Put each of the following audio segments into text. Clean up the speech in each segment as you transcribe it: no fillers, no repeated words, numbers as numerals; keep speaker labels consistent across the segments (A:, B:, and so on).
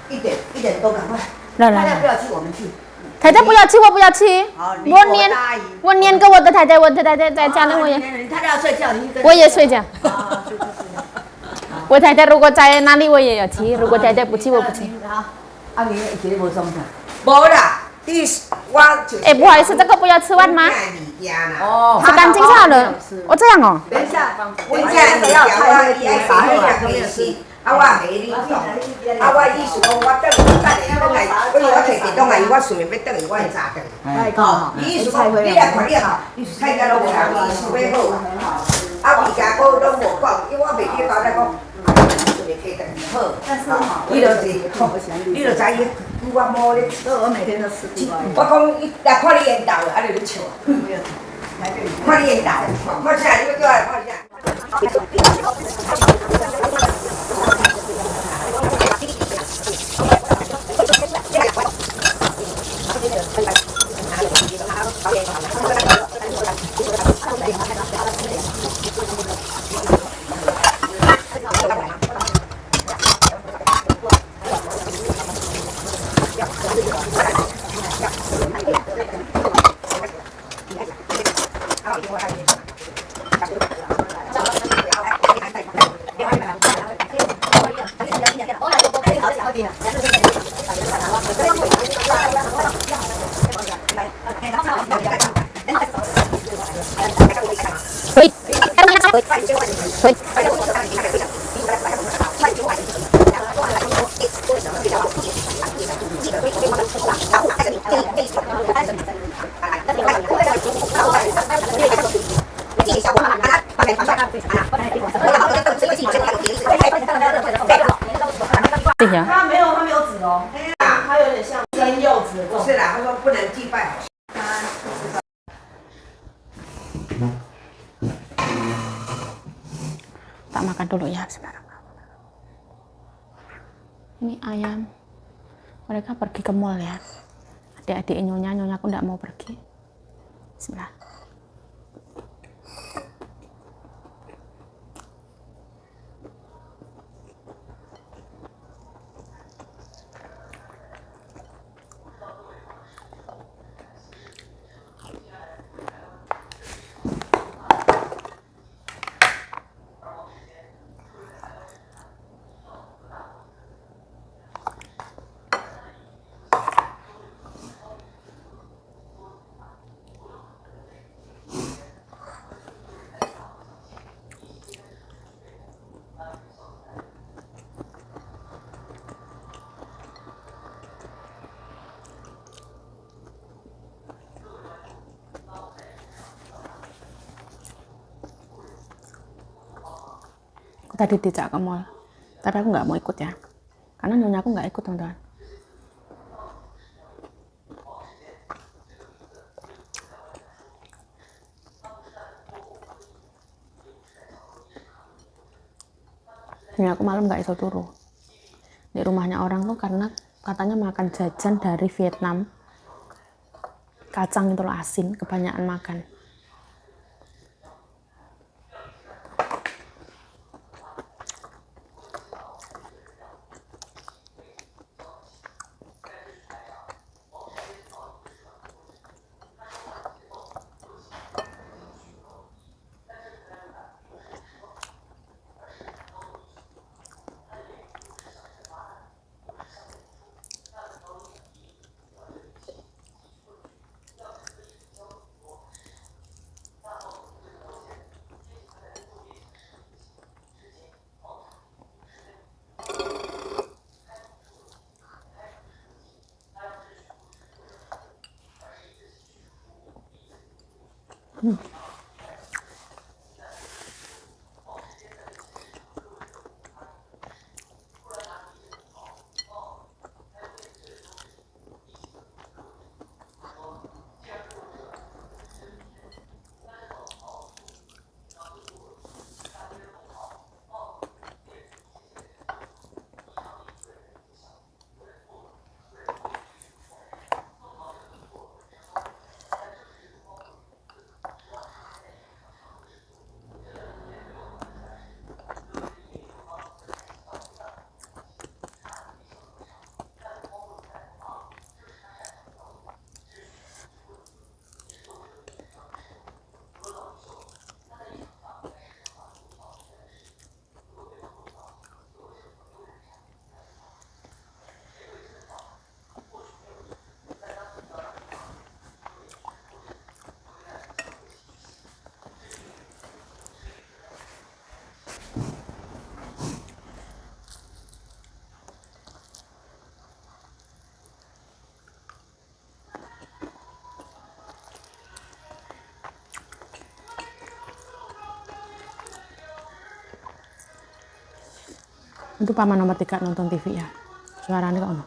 A: 1点多赶快。
B: 来
A: 大家不要去，我们去。
B: 太太不要去，我不要去。我黏着我的太太，我的太太在家里，我也。
A: 太太要睡觉，你
B: 我也睡觉。我太太如果在哪里，我也要去；如果太太不去，我不去。
A: 啊，你一个无送的。无啦，
B: 哎，不好意思，这个不要吃完吗？哦，是干净菜的。哦，这样哦。
A: 等一下，我这要菜的也撒下都没有吃。啊，我下你讲，啊，我意思讲，我等来，我摕电动来，我顺便要等伊，我会炸等。哦，意思讲，你来看你好，菜价拢无人，意思要好。啊，物价佫拢无讲，因为我袂记交代讲，顺便摕等好。但是哈，你就知伊。我摸咧，所以我每天都吃地瓜。我讲伊来看你缘投的，啊你咧笑啊？没有，看你缘投，看啥？你要叫来看啥？
B: 对呀。
A: 他没有籽哦，它有点像生柚子的。是啦，他说不能祭拜。
B: Tak makan dulu ya sebentar. Ini ayam. Mereka pergi ke mall ya. Adik-adik nyonya aku enggak mau pergi. Bismillah. Aku tadi dijak ke mall, tapi aku nggak mau ikut ya, karena nyonya aku nggak ikut teman-teman. Nyonya aku malam nggak iso turu di rumahnya orang tuh karena katanya makan jajan dari Vietnam, kacang itu loh asin, kebanyakan makan. Itu paman nomor 3 nonton TV ya. Suaranya kok ono.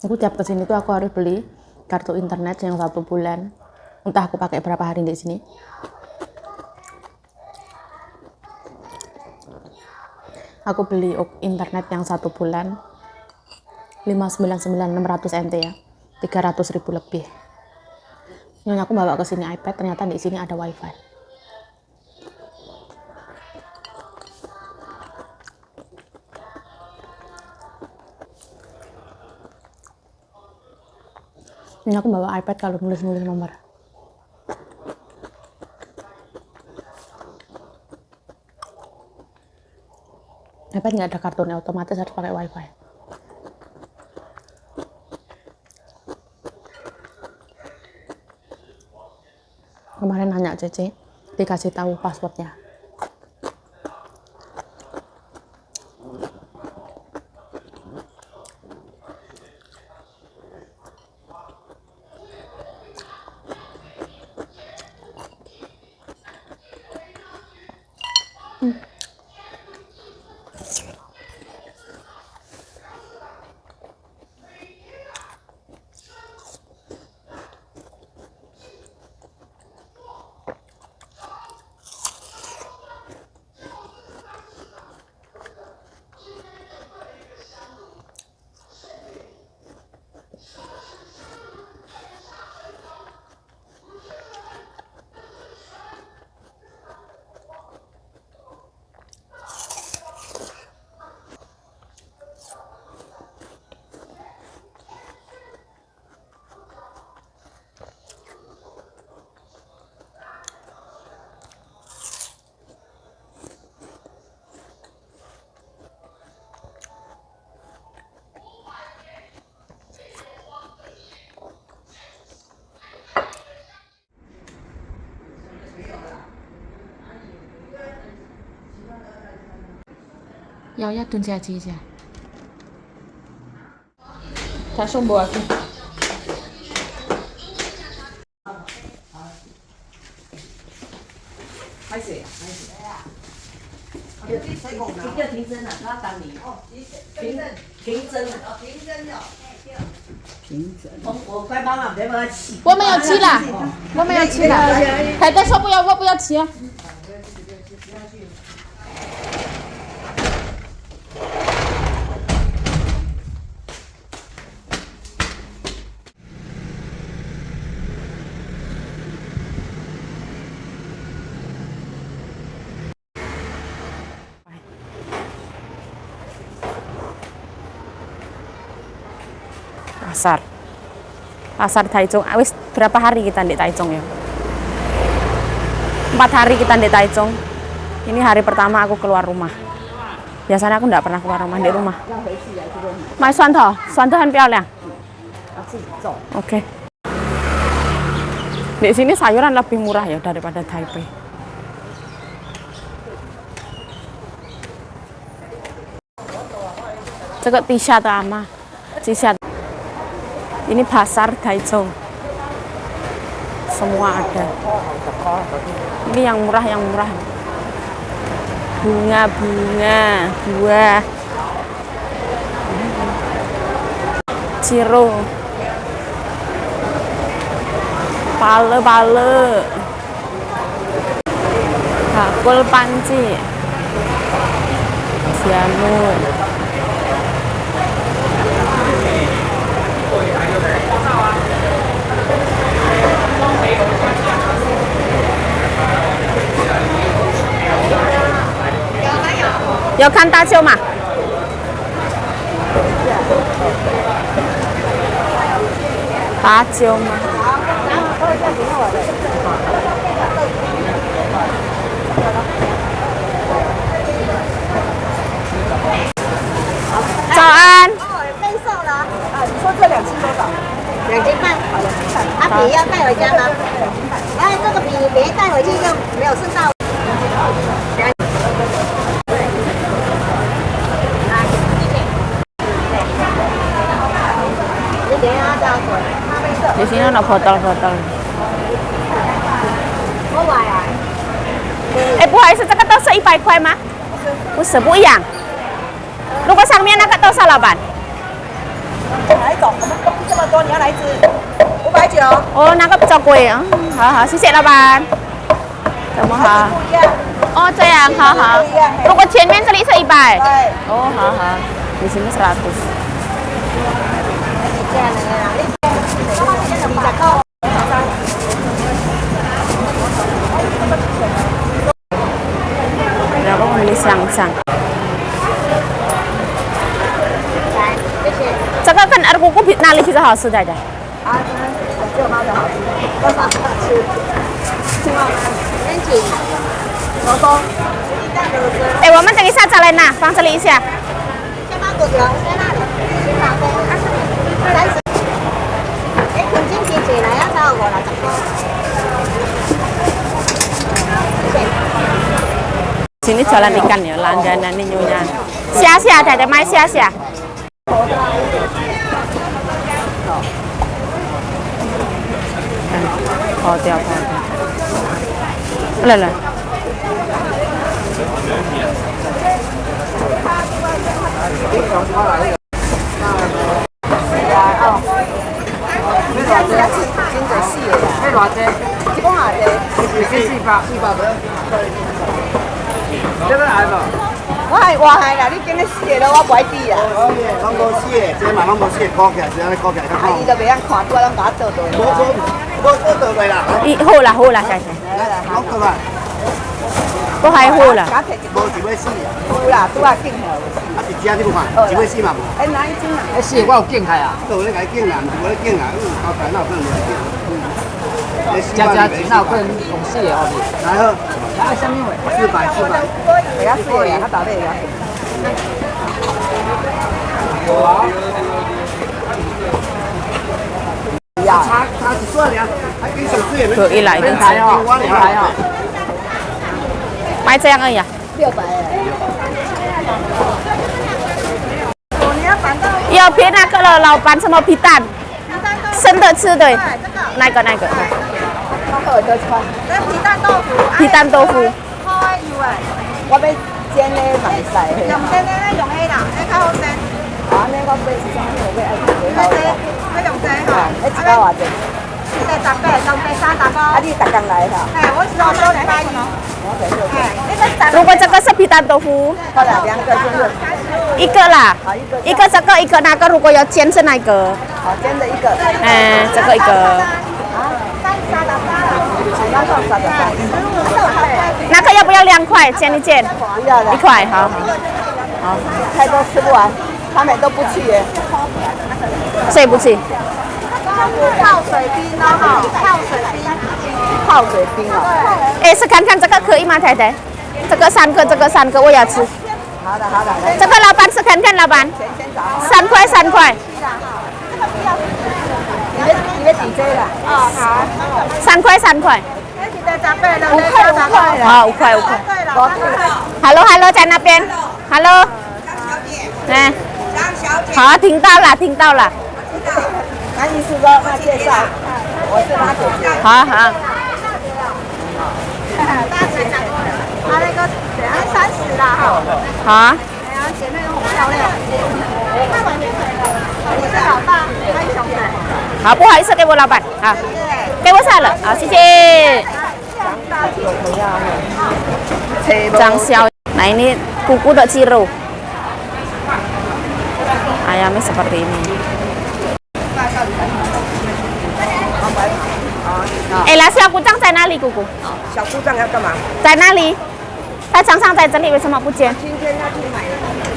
B: Aku tiap kesini tuh aku harus beli kartu internet yang 1 bulan. Entah aku pakai berapa hari di sini. Aku beli internet yang 1 bulan 599 600 NT ya. 300.000 lebih. Nyonya aku bawa ke sini iPad, ternyata di sini ada WiFi. Ini aku bawa iPad kalau nulis-nulis nomor. iPad nggak ada kartunya, otomatis harus pakai WiFi. Kemarin nanya Cece, dikasih tahu passwordnya. Ya蹲下机一下。他送不去。
A: 歹势啊，歹势啊！这叫停针啊，他当你哦，停针，停针哦，停针哦，停针。我快帮忙，别把它起。
B: 我们要起了，我们要起了。太太说不要，我不要起。Pasar Taichung. Wis berapa hari kita di Taichung ya? 4 hari kita di Taichung. Ini hari pertama aku keluar rumah. Biasanya aku nggak pernah keluar rumah di rumah. Mai suanto, suanto han piaoliang. Oke. Di sini sayuran lebih murah ya daripada Taipei. Cek tisha atau ama? Tisha. Ini pasar Taichung. Semua ada. Ini yang murah, yang murah. Bunga-bunga, buah. Ciro. Pale-pale. Bakul panci. Jamur.有看大舅吗？大舅吗？早安。
C: 备售了啊！你说这2斤多少？2斤半。好的，笔要带回家吗？哎，这个笔没带回去就没有顺道。
B: Di sini ada botol-botol. Eh， 不好意思，这个都是100块吗？不是，不一样。如果上面那个多少，老板？
C: 哪一种？我们东西这么多，你要哪一只？590。
B: 哦，那个比较贵啊。好好，谢谢老板。怎么好？
C: 不一样。
B: 哦，这样，好好。如果前面这里是100。
C: 对。
B: 哦，好好。Di sini 100. Aku membeli siang-siang. 这个跟二姑姑比哪里比较好吃的？
C: 啊，只有妈的好吃，多少好吃？先请罗东。
B: 哎，我们等一下再来拿，放这里一下。
C: 先放多久？在那里。30。哎，肯金皮起来要35了，10块。
B: Sini jualan ikan ya, langganan nih nyonya. Sia-sia ada mai sia-sia. Hotel. Lah lah.
C: 我係話係啦，你見你死嘅咯，我唔愛啲啦。
D: 拢無死嘅，這嘛拢無死嘅，高起來，這樣高起來較好。
C: 伊就袂晓看多，咱把它倒倒。
D: 無倒落啦。
B: 好啦，謝謝。
D: 攏倒來。
B: 都還好啦。
D: 無一尾死。
C: 有啦，拄啊勁了。
D: 啊，一隻你有看，一尾死嘛無。
C: 哎，哪一斤啊？
E: 哎，是我有敬海啊，
D: 倒咧來敬啦，唔是無咧敬啦，高台那有可能來敬。
E: 家那有可能用死的後面。
D: 來好。
E: 啊，什麼話
D: 400。
C: 袂曉死嘅，他倒咧會曉死。
D: 差一撮了，還給手指也沒。
B: 可以來一個
E: 來哦，來哦。
B: 買這樣而已啊。
C: 600。你要反到。
B: 有皮那個了，老闆什麼皮蛋？生的吃的。那個。
C: 好多款。那皮蛋豆腐。
B: 皮蛋豆腐。
C: 開要誒。我要煎咧賣曬。用煎咧，用迄啦，迄較好煎。啊，你我買啥？我要愛幾好個。我用煎嚇。迄一包偌濟？一個18，當地30包。啊，你逐工來嚇？係，我是做禮拜一。
B: 如果這個是皮蛋豆腐，
C: 好了，2個是不是？
B: 一個啦，一個這個，一個那個。如果要煎是哪個？
C: 好，煎的一個。
B: 嗯，這個一個。那個要不要2塊？煎一煎。
C: 不要的。
B: 1塊，好。好。
C: 太多吃不完，他們都不去耶。
B: 誰不去？
C: 泡水冰哦，泡水冰。泡水冰哦。
B: 哎，是看看这个可以吗，太太？这个3个，这个3个我要吃。
C: 好的好的，来，
B: 这个老板是看看老板
C: 先找。
B: ，3块3块
C: 你要几只啦？哦，好。
B: ，3块3块。
C: 5块5块啦。
B: 好，5块5块。Hello，在那边。Hello。哎。
A: 张小姐，
B: 好，听到了，听到了。
C: 那意思说，那介绍，我是他姐姐。
B: 好好。
C: 他那个等下30啦哈。
B: 好啊。
C: 哎呀，姐妹都很漂亮。太完美了。你是老大，他是小姐。
B: 好，不好意思，给我老板啊，给我算了，好，谢谢。张小，nah ini kuku dok ciro. Ayamnya seperti ini. lah，小姑丈在哪里？姑姑，
A: 小姑丈要干嘛？
B: 在哪里？他常常在这里，为什么不见？
A: 今天要去买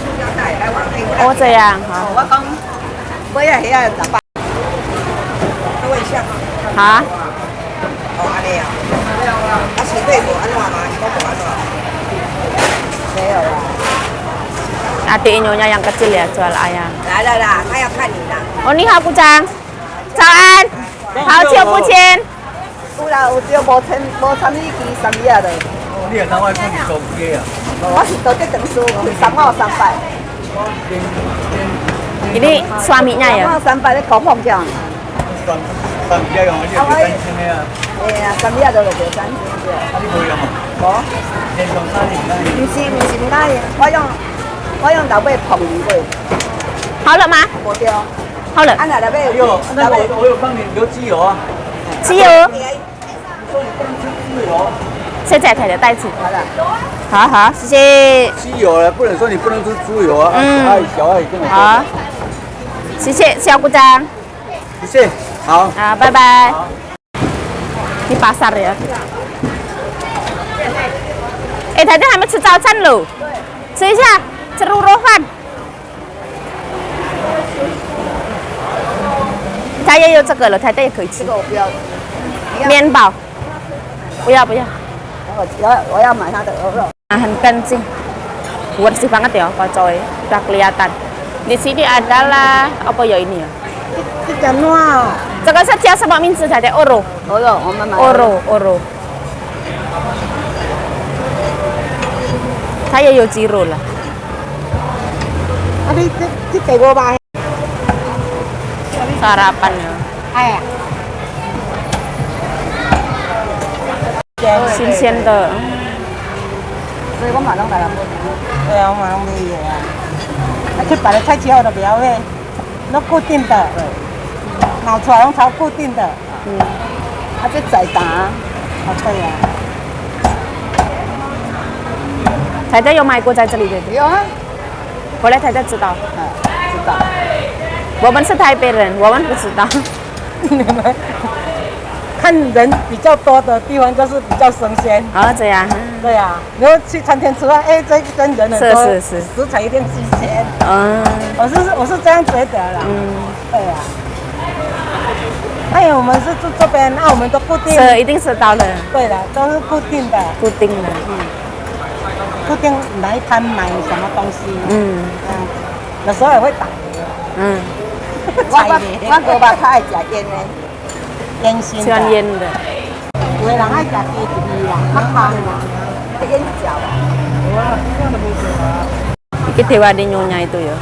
A: 塑料袋，来我给我。
B: 哦，这样，好。
C: 我讲，我也系啊，18。
A: 问一下。
B: 好。
A: 哦，安尼啊。啊，是对无安怎吗？你讲无安怎？
C: 没有啦。
B: Adik nyonya yang kecil ya jual ayam.
A: 来了啦，他要看你啦。
B: 哦，你好，部长，早安，好久不见。
C: 有啦，有就无参与期3月的。
E: 你也当外看你手机啊？
C: 我是都在等书，3号300。
B: Ini suaminya ya?
C: 3号300的搞碰奖。
E: 3月用，你有3000的啊？
C: 哎呀，3月都有3000的。
E: 啊，你没用啊？
C: 无。
E: 连上3年啦。
C: 不是唔该，我用老尾碰鱼尾。
B: 好了吗？
C: 无对。
B: 好了。
C: 按哪老尾？
E: 有，那我有帮你留机油啊。
B: 机油。
E: 你说你不能吃猪油。
B: 现在太太带去。
C: 好了。
B: 好好，谢谢。
E: 机油了，不能说你不能吃猪油啊。小爱跟我说。
B: 好。谢谢小股长。
E: 谢谢。好。
B: 啊，拜拜。Di pasar ya. 哎，太太还没吃早餐喽，吃一下，吃卤肉饭。他也有这个了，太太也可以吃。
C: 这个我不要。
B: 面包，不要不要。
C: 我要买它的鹅肉。
B: 很干净，bersih banget ya, kocoy. Udah kelihatan. Di sini adalah apa ya ini ya?
C: 这个诺。
B: 这个是叫什么名字？太太？Oro。
C: 鹅肉，我们买。
B: Oro。它也有鸡肉了。
C: 啊，你给我吧。
B: Sarapan ya.
C: 哎呀。
B: 新鲜的。
C: 所以我马上来了。对啊，我马上没有啊。去摆的菜畦的不要喂，那固定的，脑出来超固定的。这仔打。对呀。
B: 太太有买过在这里的？
C: 有啊。
B: 回来太太知道。
C: 知道。
B: 我们是台北人，我们不知道。
C: 你们看人比较多的地方就是比较新鲜。
B: 哦，这样。
C: 对啊，如果去餐厅吃饭，哎，这跟人很多，
B: 是，
C: 食材一定新鲜。我是这样觉得啦。对啊。哎呀，我们是住这边，那我们都固定。
B: 是，一定是到了。
C: 对了，都是固定的。
B: 固定的。
C: 固定哪一摊买什么东西。有时候也会打嗝。我哥爸他爱吃腌的，腌腥的。
B: 喜欢腌的。
C: 有的人爱吃鸡皮啦，较香啦，腌饺啊。
B: Iki Dewa di Nyonya itu ya.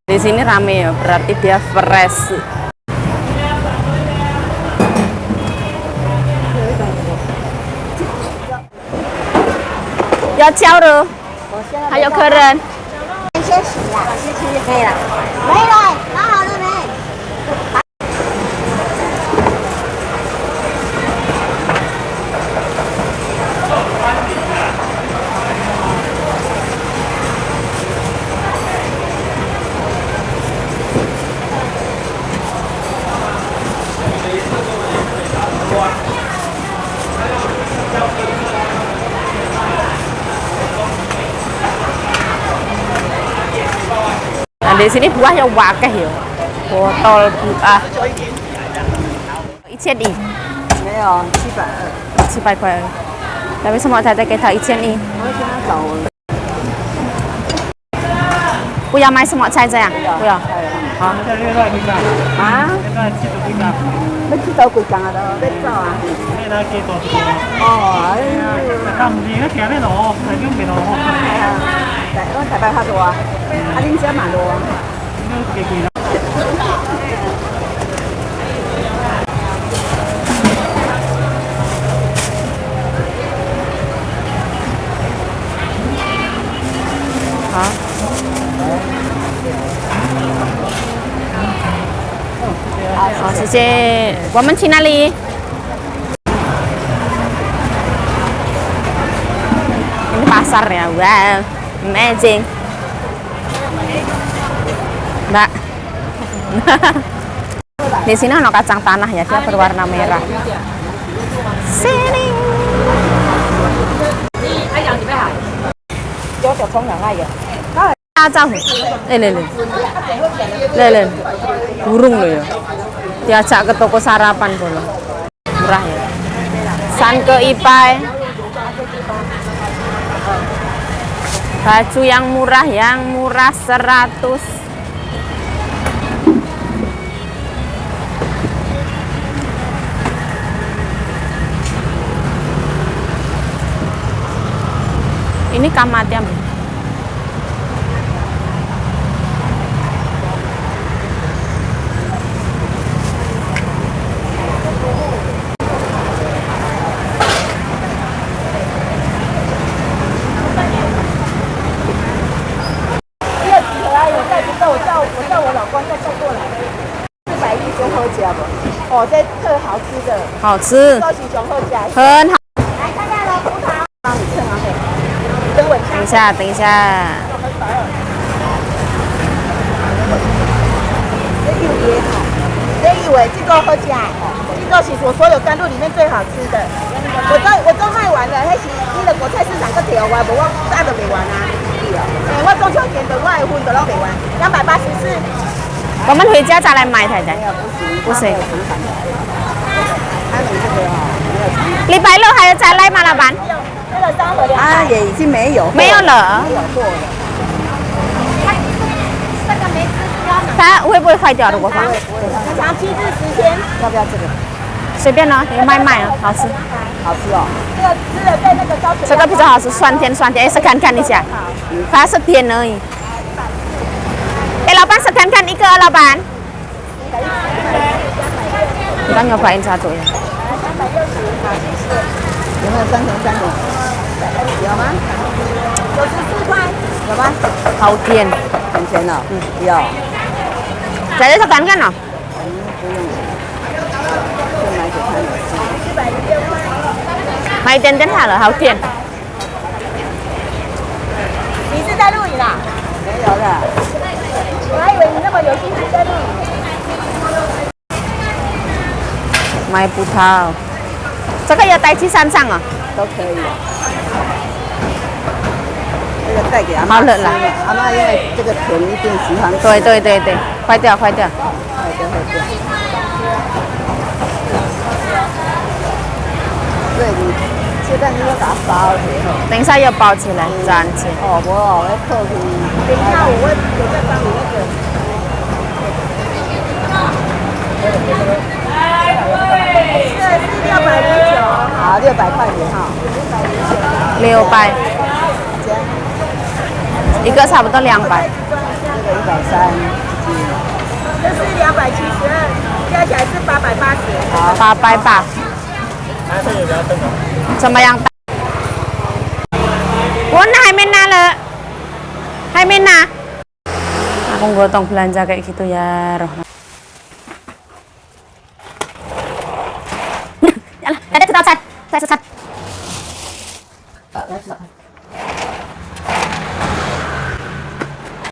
B: Di sini rame ya, berarti dia fresh. Ya交了，还有客人。
C: 先洗啦，可以了。没了，拿好了没？Nah,
B: di sini buah yang wakeh ya. Botol buah. 1000.
C: 没有720。
B: 700块而已。Tapi semua tete kita 1100。
C: 我跟他找我。
B: 不要买什么菜这样？不要。好。
C: 啊？要去到几工啊？都要走啊？哦，台北较多啊，恁遮嘛多啊？
B: 好。好，谢谢。我们去哪里？Ini pasar ya, wow, amazing. Mbak, di sini ada kacang tanah ya, dia berwarna merah. Sini.
C: 有小葱两爱的。
B: Kacang. Lele. Burung loh ya. Diajak ke toko sarapan dulu. Murah ya. San ke Ipai. Baju yang murah 100. Ini kamatnya.
C: 哦，这特好吃的，
B: 好吃，
C: 都是上好吃。
B: 很好。
C: 来看看咯，葡萄，帮你称啊，等我
B: 等一下，等一下。
C: 我以为这个好吃啊，这个是我所有甘露里面最好吃的。我都卖完了，那是你的果菜市场个条我无我炸都卖完啊。我中秋节的我的分都拢卖完，284。
B: 我们回家再来买太太。不行。礼拜六还有再来吗，老板？
C: 啊，也已经没有。
B: 没有了。
C: 没有货了。
B: 它会不会坏掉？如果放？
C: 长7至10天。要不要这个？
B: 随便呢，你卖啊，好吃。
C: 好吃哦。这个吃了对那个高血压。
B: 这个比较好吃，酸甜。哎，试看一下，它是甜而已。哎，老板试看一个，老板。Kita nyobain satu ya.
C: 有没有3甜3甜？有吗？94块。有吗？
B: 好甜。
C: 很甜哦。有。
B: 再来试看哦。
C: 不用。就买给他们。
B: 买一点点好了，好甜。
C: 你是在录影啊？没有的。我还以为你那么有兴趣在录影。
B: 买葡萄，这个要带去山上哦。
C: 都可以。这个带给阿
B: 妈了啦。
C: 阿妈因为这个甜一定喜欢吃。
B: 对，快掉。
C: 快掉。对，你现在你要把它包起来。
B: 等一下要包起来，粘起。
C: 哦，我要扣你。等一下我再帮你那个。好，600块钱哈。
B: 600。一个差不多200。
C: 这个130。这是272，加起来是880。
B: 好，880。怎么样？Warna还没拿了，还没拿。Aku gotong belanja kayak gitu ya, Roh. Ada 这道菜，再吃菜。